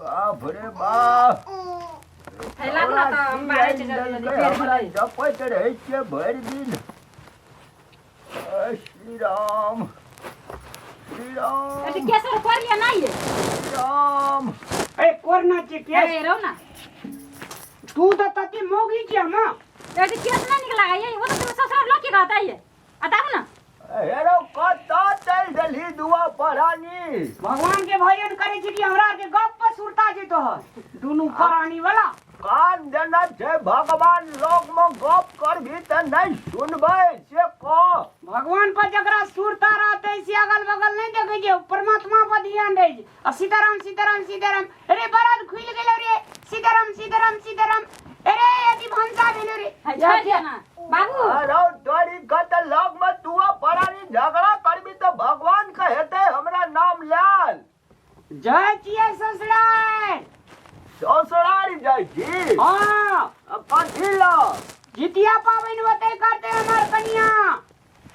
बाप रे बाप। हे लागल तऽ हम बाहर छै जल्दी जल्दी पेट हमरा भरै। जपैत रहै छियै भरि दिन। श्री राम, श्री राम। अभी केसर कर लिया नहीं है। श्री राम। ए कोरना छै केस। अरे रहो ना। तू तऽ तते मौगी छियै हम। अभी केस नहीं निकला है ये, वो तो तुम ससुराल लोग की कहता है ये। बताऊ ना। हेरो कतऽ चलि देलही दुआ परानी? भगवान के भजन करे छी कि हमरा के गप पर सुरता छै तोहर दुनू परानी वाला। कान देने छै भगवान, लोग में गप करबी तऽ नहि सुनबै से कह। भगवान पर जकरा सुरता रहतै से अगल बगल नहि देखै छै, परमात्मा पर ध्यान दै छै। आ सीताराम सीताराम सीताराम, अरे बरद खुलि गेलो रे, सीताराम सीताराम सीताराम, अरे अति भनसा भेलो रे। छोड़ दिया ना बाबू। अरे तोरी गत लग में दुआ परानी झगड़ा करबी तऽ भगवान के हेतै हमरा नाम लाल। जय छियै ससुराल। ससुराल जाइ छी? हाँ। कथी लऽ? जितिया पाबनि होतै करतै हमर कनिया।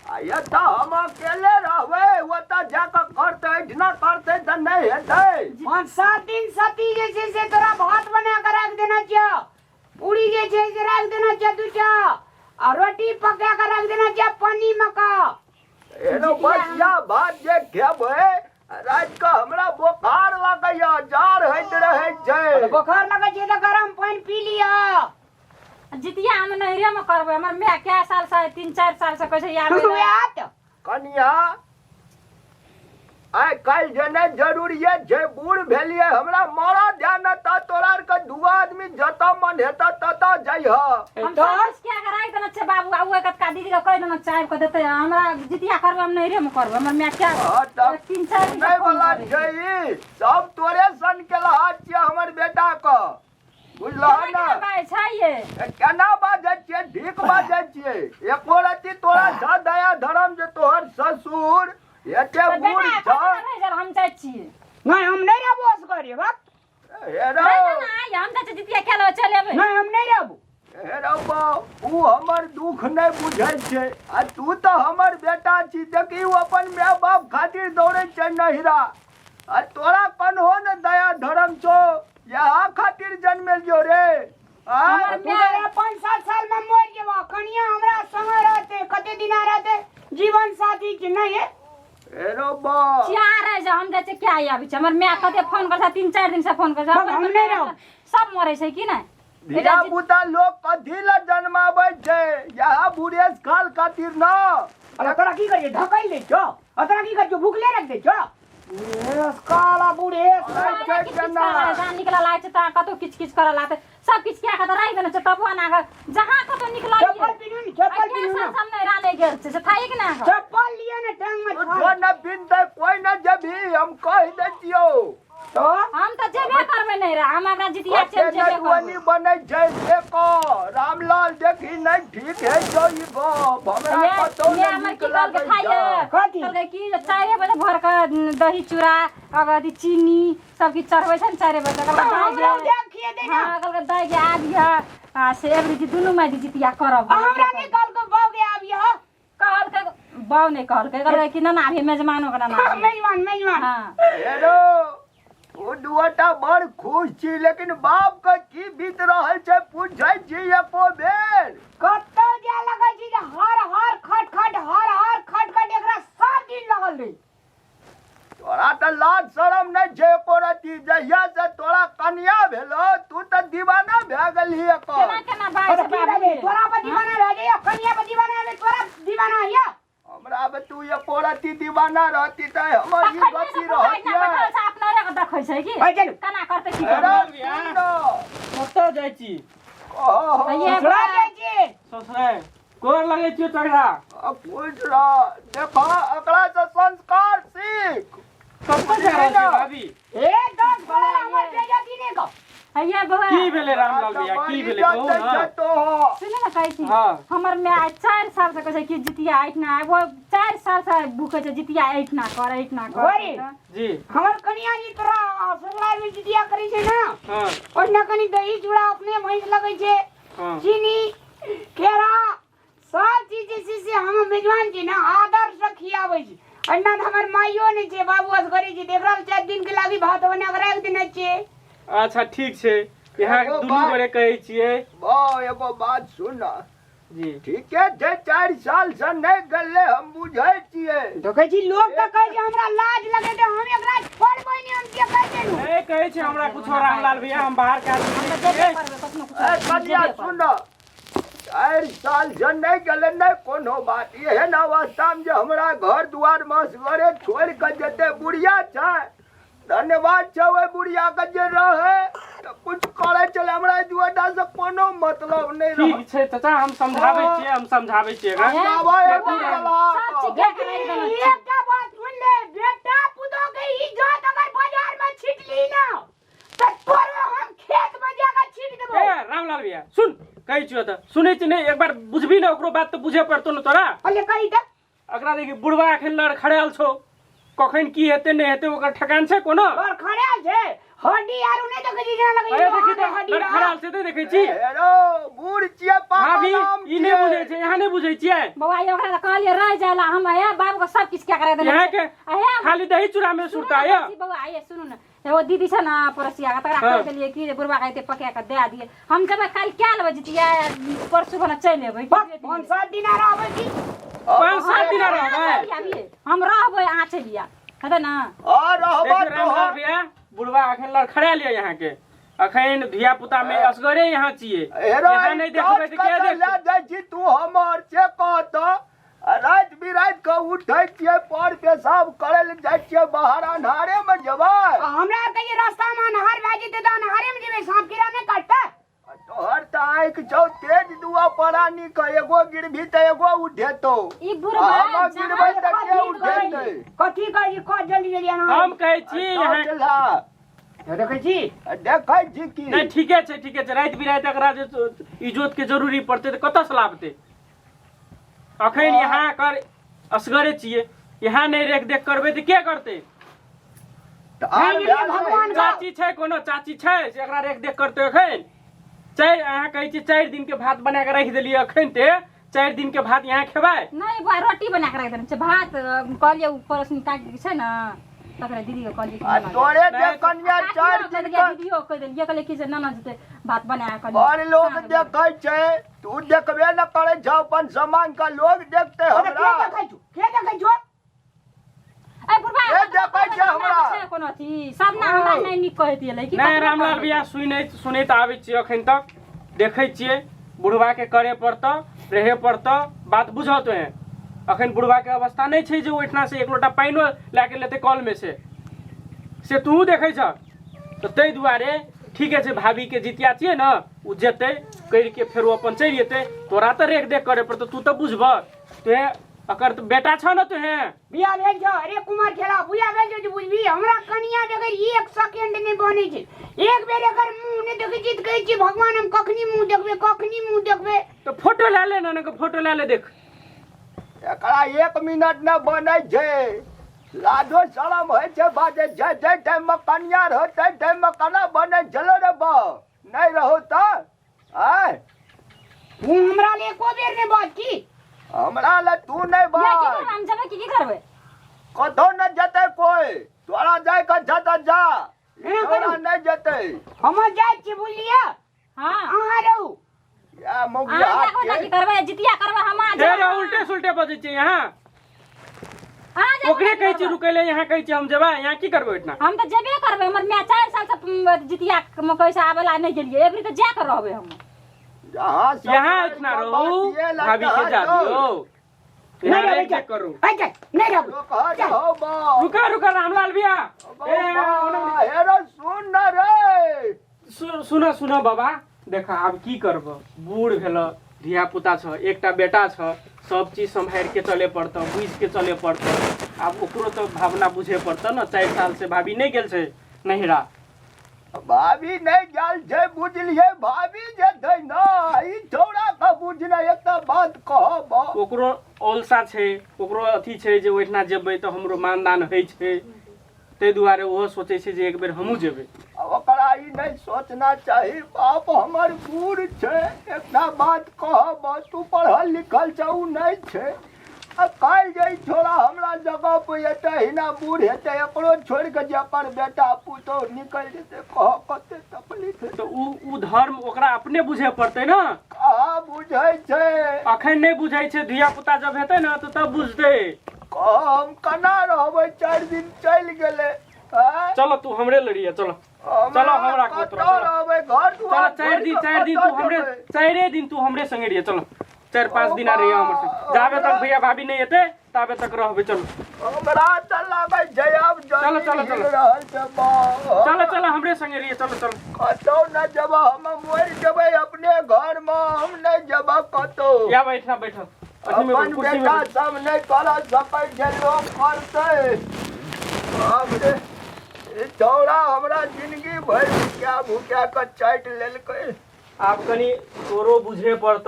आ एतऽ हम अकेले रहबै, ओतऽ जाकऽ करतै, एहिठिना करतै तऽ नहि हेतै। 5-7 दिन सती जे छै से तोरा भात बना कऽ राखि देना छियौ, पूरी जे छै से राखि देना छियौ दूटा, आ रोटी पका कऽ राखि देना छियौ पानी मे कऽ। एहनो बसिया भात जे खेबै राति कऽ हमरा बोखार लगैया, जाड़ होइत रहै छै। बोखार लगै छै तऽ गरम पानि पी लिअ। जितिया हम नैहरे में करबै, हमर माय कै साल से 3-4 साल से कहै छै आबै लए। आत। कनिया आइ काल्हि जेनाइ जरूरिये छै, बूढ़ भेलियै, हमरा मरऽ दए ने तऽ तोरा आरके दू आदमी जतऽ मन हेतऽ ततऽ जइहऽ। हम सब किछु कए कऽ राखि देने छियै बाबू, आ ओ कतका दीदी के कहि देने छियै आबि कऽ देतै। हमरा जितिया करबै हम नैहरे में करबै, हमर माय कै हँ, तब 3-4 दिन से सुनै फोन वला करै छै। छै ई, सब तोरे सन केलहा छियै हमर बेटा के, बुझलह केना ने? केना बाजै छै ये? ए, केना बाजै छियै? ठीक बाजै छियै। एको रत्ती तोरा छ दया धर्म जे तोहर ससुर एते तऽ बूढ़ बेटा छ? कतऽ रहि जाएब, हम जाइ छियै। नहि, हम नहि रहबो असगरे बाप। हे रौ। रहि जा ना, आइ हम जाइ छियै, जितिया खेलबै चलि एबै। नहि, हम नहि रहबो। हे रौ बा, उ हमर दुख नहि बुझै छै आ तू तऽ हमर बेटा छी। देखी, उ अपन माय बाप खातिर दौड़ै छै नहिरा, आ तोरा कन्हो ने दया धर्म छौ, यहाँ खातिर जन्मेलियो रे? आँय? हमर तू तऽ 5-7 साल में मरि जेबह, कनिया हमरा संगे रहते कते दिना रहते, जीवन साथी छै नहि हे? हे रौ बा। चिया रहि जा, हम जाइ छियै, क्या आबै छै? हमर माय कते फोन करै छै, 3-4 दिन से फोन करै छै। हम नहि रहब। सब मरै छै कि नहि? धिया पुता लोक कथी लए जन्माबै छै? यहाँ बुढ़ेस काल खातिर न। अरे तोरा की करियै, ढकैल दै छौ? आ तोरा की करै छौ, भुखले राखि दै छौ? बुढ़ेस काल आ बुढ़ेस। छै किच किच केना? करऽ जहाँ निकलऽ लागै छै तहाँ कतौ किच किच करऽ लागतै, सब किछ कए कऽ तऽ राखि देने छै, तबो एना कऽ जहाँ कतौ निकलऽ। चप्पल पिन्हू ने, चप्पल पिन्हू ने। सब नहि राने गेल छै से थाइक ने अहाँके। चप्पल लिअ ने टांग में। जो न पिन्हतै कोइ न जेबही, हम कहि दै छियौ। तो हम तऽ जेबे करबै नहि रे, हम अपना जितिया कते छियै, हम जेबे नटुअनी करबै। बनै छै से कह रामलाल, देखी नहि ठीक है छौ ई गप, हमरा ये कतौ ये नहि हमर नीक की कहलकै लागै खाइए? छै। कथी? कहलकै कि जे 4 बजे भोर के दही चूड़ा अगर अथी चीनी सब किछु चढ़बै छै ने 4 बजे, कहलकै दाइ हमरो गे। देख खिए दे ना। हाँ, कहलकै दाइ गे आबिह आ से एबरी जी दुनू माय जितिया करब। आ हमरा नहि कहलकै बाउ गे आबिह। कहलकै बाउ नहि कहलकै, कहलकै कि नाना अभी मेजमानो के नाना आबिह। मेजबान मेजबान। हाँ। हेलो, ओ दुआटा बड़ खुश छी, लेकिन बाप के की बीत रहल छै पूछै छी एको बेर? कतौ जाय लगै छी जे हर हर खट खट हर हर खट खट एकरा सब दिन लगल रही। तोरा तऽ लाज शरम नहि छै एको रत्ती। जहिया से तोरा कनिया भेलो तू तऽ दीवाना भए गेलही एकर। केना केना बाजै तोरा छै की बाबू भेलै? ये? तोरा पर दीवाना भए जाइए, कनिया पर दीवाना भेलै, तोरा दीवाना हिया। हमरा बे तू एको रत्ती दीवाना रहती तऽ हमर ई तखन गति से पूरा इतना रहतियै। बैठल छै, अपना रे के देखै छै कि ओइ चलू। केना करतै की अरे करतै। सुन न। कतऽ जाइ छी? कह। ये ससुराल जाइ छी। ससुराल गोर लगै छियौ तोरा। खुश रह। देख, एकरा से संस्कार सीख। कतऽ जा रहल छी भाभी? ए 10 गोला हमर बेइज्जती नहि कर। हैया बौआ। की भेलै रामलाल भैया, की भेलै कहू ने? सुनू ने, कहै छी। हाँ। हमर माय आइ 4 साल से कहै छै कि जितिया एहिठिना, वो 4 साल से भूखै छै जितिया एहिठिना कर, एहिठिना कर। गोरी। जी। हमर कनिया जी तोरा ससुराल में जितिया करै छै ने, हाँ। ओहिना कनि दही चूड़ा अपने भैंस लगै छै, हाँ। चीनी केरा सब चीज जे छै से हम मेजबान छी ने आदर से खियाबै छी। एना तऽ हमर माइयो नहि छै, बाबू असगरे छै, तऽ एकरा 4 दिन के लागी भात बना कऽ राखि देने छियै। अच्छा ठीक छै, यहाँ एगो दुनू बात- गोरे कहै छियै। बा एगो बात सुन। जी। ठीके छै, 4 साल से नहि गेलै, हम बुझै छियै। देखै छी लोग तऽ कहै छै हमरा लाज लगै छै, हम एकरा छोड़बै नहि, हम देखै छै। नहीं कहै छै हमरा कुछो रामलाल भैया, हम बाहर के आदमी हम नहि तऽ जेबे छियै। करबै कखनो ए कुछो, कनिया जेबे करबै। सुन, 4 साल से नहि गेलै, नहि कोनो बात। एहन अवस्थामे जे हमरा घर दुआरमे असगरे छोड़ि कऽ जेतै, बुढ़िया छै, धन्यवाद छै ओहि बुढ़िया के जे रहै तऽ कुछ करै छलै, हमरा एहि दुआटा से कोनो मतलब नहि रहै। ठीक छै चाचा, हम समझाबै छियै, हम समझाबै छियै एकरा। समझाबै बौआ, एगो गेला। सब चीज कए के राखि देने छियै। एकटा बात सुन ले, बेटा पुतोह के इज्जत अगर बाजार में छिटली ना तऽ तोरो हम खेत में जाके छीट देबो। ए रामलाल भैया सुन, कहै छियौ तऽ सुनै छी नहि, एक बार बुझबी ने ओकरो बात तऽ बुझे पड़तौ ने तोरा। अले कही तऽ। एकरा देखी बुढ़वा एखन लड़खड़ायल छौ, कखन की हेतै नहि हेतै ओकर ठेकान छै कोनो? लड़खड़ायल छै, हड्डी आरू नहि देखै छी जेना लगै अरे देखी तऽ हड्डी लड़खड़ायल छै तऽ देखै छी। हेरो बूढ़ छियै पापा भाभी नाम ई नहि बुझै छै, यहाँ नहि बुझै छियै। बौआ ये ओकरा तऽ कहलियै रहि जाय ला, हम हे बाबू के सब किछु कए के राखि देने यहाँ छियै। के आ हे खाली दही चूड़ा में सुनू सुरता ने ये। बच्ची बौआ ये सुनू ने, एगो दीदी छै ने पड़ोसिया के, तकरा हाँ। कहि देलियै कि जे बुढ़बा के एते पका के दए दियै, हम जेबै काल्हि कए लेबै जितिया, परसू भने चलि एबै। 5-7 दिन रहबै की? 5-7 दिन रहबै? अहाँ चलि आबियै, हम रहबै, अहाँ चलि आयब, हेतै ने? आ रहबा देखियौ रामलाल तोहर। भैया, बुढ़वा अखन लड़खड़ा लिअ यहाँ के, अखन धिया पुता में असगरे यहाँ छियै, हेरो यहाँ नहि देखबै तऽ के लए देखतै? जाइ छी तू हमर से कहत, राति बिराति के उठै छियै, पर पेशाब करै लए जाइ छियै बाहर, अन्हारे मे जेबै। आ हमरा आर के जे रास्ता मे अन्हार भए जेतै तऽ अन्हारे मे जेबै, साँप कीड़ा नहि काटतै? तोहर तऽ आँखि छौ तेज, दुआ परानी के एगो गिरबी तऽ एगो उठेतौ। ई बुढ़वा आ हमर जहाँ गिरबै तऽ के कथी कहै उठेतै? कथी कहै छी? कह जल्दी जल्दी एना। हम कहै छी यहाँ देखै छी, देखै छी की? नहि ठीके छै, ठीके छै। राति बिराति एकरा जे इजोत के जरूरी पड़तै तऽ कतऽ से लाबतै? अखन यहाँ कर असगरे छियै, यहाँ नहि रेख देख करबै तऽ के करतै? तऽ आर नहि, नहि, भगवान चाची छै, कोनो चाची छै से एकरा रेख देख करतै? अखन चारि, अहाँ कहै छियै 4 दिन के भात बना के राखि देलियै, अखन ते 4 दिन के भात यहाँ खेबै? नहि बुआ, रोटी बना के राखि देने छै, भात कहलियै ओ पड़ोसिन काकी छै ने, तकरे दीदी के कहलियै कि आ बना दे। तोरे जे नहि, कनिया काकियो 4 कहि दिन देलियै, के दीदियो कहि देलियै, कहलियै कि जे नाना जेतै भात बना के कहलियै। बड़ लोग देखै छै, तू देखबे न करै छौ अपन सामान के, लोग देखते अरे के हमरा। देखै छौ? के देखै छौ? ए बुढ़बा, ए देखै छै हमरा। छै कोनो अथी सब ना हमरा नहि नीक कहैत एलै कि नहि ककरो रामलाल कहबै। भैया, सुनैत सुनैत आबै छियै अखन तक, देखै छियै बुढ़वा के करे पड़तौ, रहे पड़तौ, बात बुझऽ तोहें। अखन बुढ़वा के अवस्था नहि छै जे ओहिठिना से एक लोटा पानिओ लए के लेतै कल में से, से तूहू देखै छह तऽ ताहि दुआरे ठीके छै। भाभी के जितिया छियै ने, ओ जेतै करि के फेर ओ अपन चलि जेतै, तोरा तऽ रेख देख करे पड़तौ, तू तऽ बुझबह, तोहे अकर तऽ बेटा छह ने तोहे। बियाह भेल छौ? अरे कुमार खेला बियाह भेल छौ जे बुझबी? हमरा कनिया बगैर 1 सेकेंड नहि बनै छै। एक बेर एकर मुंह नहि देखै छी तऽ कहै छी भगवान हम कखनी मुंह देखबै, कखनी मुंह देखबै। तऽ फोटो लए ले ने, फोटो लए ले, देख एकरा 1 मिनट नहि बनै छै, लाजो शरम होइ छै बाजै छै। जाहि टाइममे कनिया रहो ताहि टाइममे केना बनै छलो रे बा, नहि रहो तऽ आँय? तू हमरा ले एको बेर नहि बाज की? हमरा लए तू नहि ये की बाज। करबै हम जेबै की की करबै? कतौ नहि जेतै कोइ, तोरा जाइके छै तऽ जा, एना तोरा करू। नहि जेतै। हम जाइ छी बुझलियै? हाँ। अहाँ रहू। या मौगिया अहाँ जाकऽ के। की करबै? जितिया करबै हम अहाँ हे जेबै। रे, उल्टे सुलटे बजै छियै यहाँ। अहाँ जेबै ओकरे की कहै छियै करबै? रुकै ले, यहाँ कहै छियै हम जेबै, यहाँ की करबै ओहिठिना? हम तऽ जेबे करबै, हमर माय 4 साल से जितिया मे कहै छै आबै ला नहि गेलियै, एबरी तऽ जा कऽ रहबै हम। जहाँ सब यहाँ इतना रहू, बात ये लग भाभी के जा रहा दियौ, नहि यहाँ रहबै रेख चल। देख करू। है चल, नहि रहबै। लोक हट हो बा। रुका रुका रामलाल भैया, ए, बा, हेरो सुन न रे। सुन सुन बाबा, देख आब की करब, बूढ़ भेल, धिया पुता छ, एकटा बेटा छ, सब चीज सम्हारि के चले पड़तौ, बुझि के चले पड़तौ। आब ओकरो तऽ भावना बुझे पड़तौ ने, 4 साल से भाभी नहि गेल छै नहिरा। भाभी नहि गेल छै बुझलियै, भाभी जे छै ने ई छौड़ा के बुझने एकटा बात कहब, ओकरो औलसा छै, ओकरो अथी छै जे ओहिठिना जेबै तऽ हमरो मानदान होइ छै, ताहि दुआरे ओहो सोचै छै जे एक बेर हमहूँ जेबै। आ ओकरा ई नहि सोचना चाही, बाप हमर बूढ़ छै। एकटा बात कहब, तू पढ़ल लिखल छौ, ओ नहि छै, आ काल्हि जे ई छोड़ा हमरा जगह पर एतै हिना बूढ़ हेतै, एकरो छोड़ि कऽ जे अपन बेटा पुतोहु निकलि जेतै, कह कते तकलीफ हेतै। तऽ उ धर्म ओकरा अपने बुझे पड़तै ने। कहाँ बुझै छै? अखन नहि बुझै छै, धिया पुता जब हेतै ने तऽ तब बुझतै। कह हम केना रहबै? 4 दिन चलि गेलै। आँय? चलो तू हमरे लड़िया, चलो चलो हमरा को तोरा, कतऽ चलो। रहबै? घर चलो दुआर 4 दिन, छोड़ि कऽ 4 दिन तू कतऽ हमरे, जेबै? 4 दिन तू हमरे संगे रहिए, चलो 4-5 दिन आ रहिए हमर संगे, जाबे तक भैया भाभी नहीं एते ताबे तक रहबे। चलो हमरा तऽ लागै छै आब चलो, जमीन चलो, हिल चलो। रहल छै बा। चलो चलो हमरे संगे रहिए, चलो चलो। कतौ नहि जेबऽ, हम मरि जेबै अपने घर मे, हम नहि जेबऽ कतौ। या बैठना, बैठ अथी में, अपन कुर्सी में बेटा बैठ। सब नहि करऽ सकै छै, लोक करतै। बाप रे, ई छौड़ा हमरा जिंदगी भरि भुकिया भुकिया कऽ चाटि लेलकै। आब कनि तोरो बुझे पड़त,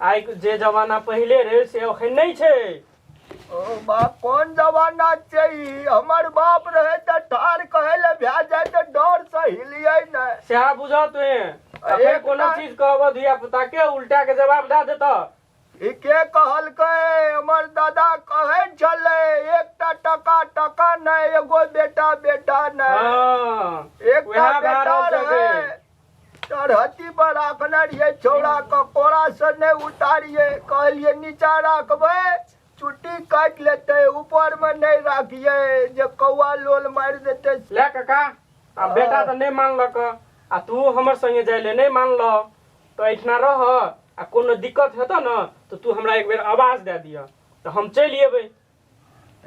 आइ जे जमाना पहिले रहे से अखन नहि छै। ओ बाप, कोन जमाना छै ई? हमर बाप रहे तऽ ठाढ़ कहै लए भए जाय तऽ डर से हिलियै नहि। सएह बुझऽ तोहे, अखन कोनो चीज कहबऽ धिया पुता के उल्टा के जवाब दए देतऽ। ई के कहलकै? हमर दादा कहै छलै, एकटा टका टका नहि, एगो बेटा बेटा नहि। हँ, एकटा उएह भए बेटा रहल छै रहै, अखन। तरहत्ती पर राखने रहियै, छौड़ा के कोरा से नहि उतारियै, कहलियै नीचा राखबै चुट्टी काटि लेतै, ऊपर मे नहि राखियै जे कौआ लोल मारि देतै। ले काका, आ बेटा तऽ नहि मानलक आ तू हमर संगे जाय ले नहि मानलह, तऽ एहिठिना रह आ कोनो दिक्कत हेतऽ ने तऽ तू हमरा एक बेर आवाज दए दिअ तऽ हम चलि एबै।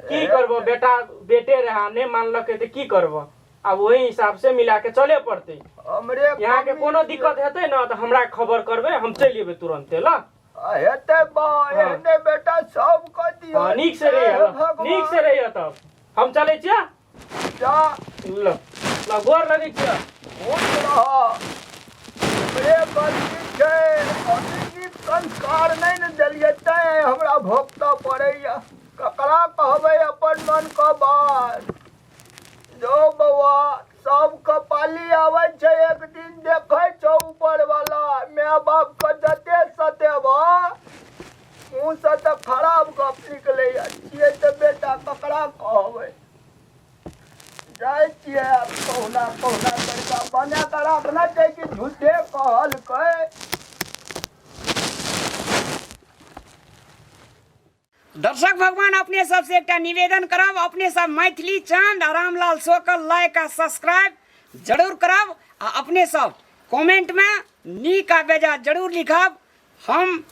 की करबो, बेटा बेटे रहा, नहि मानलकै तऽ की करबो, आब ओहि हिसाब से मिला के चले पड़तै। हमरे यहाँ के कमी कोनो छै। दिक्कत हेतै ने तऽ हमरा खबर करबै, हम चलि एबै तुरन्ते। ल आ हेतै बा, एहने बेटा सबके दियौ। हँ, नीक से रहिए, हे ल, भगवान। नीक से रहिए, तब हम चलै छियै। जा। ल ल, गोर लगै छियै। खुश रह। हमरे गलती छै, अभी नीक संस्कार नहि ने देलियै तैं हमरा भोगतऽ पड़ैया। ककरा कहबै अपन मनके बात? जो बौआ, सबके पाली आबै छै एक दिन, देखै छौ ऊपर वाला। माय बापके जते सतेबह, मुँहसँ तऽ खराब गप निकलैया, छियै तऽ बेटा, ककरा कहबै? जाइ छियै आब कहुना कहुना करिकऽ बना कऽ राखना छै कि झूठे कहलकै। दर्शक भगवान, अपने सबसे एकटा निवेदन करब, अपने सब मैथिली चांद आ रामलाल शो के लाइक आ सब्सक्राइब जरूर करब आ अपने सब कमेंट में नीक आ बेजा जरूर लिखब। हम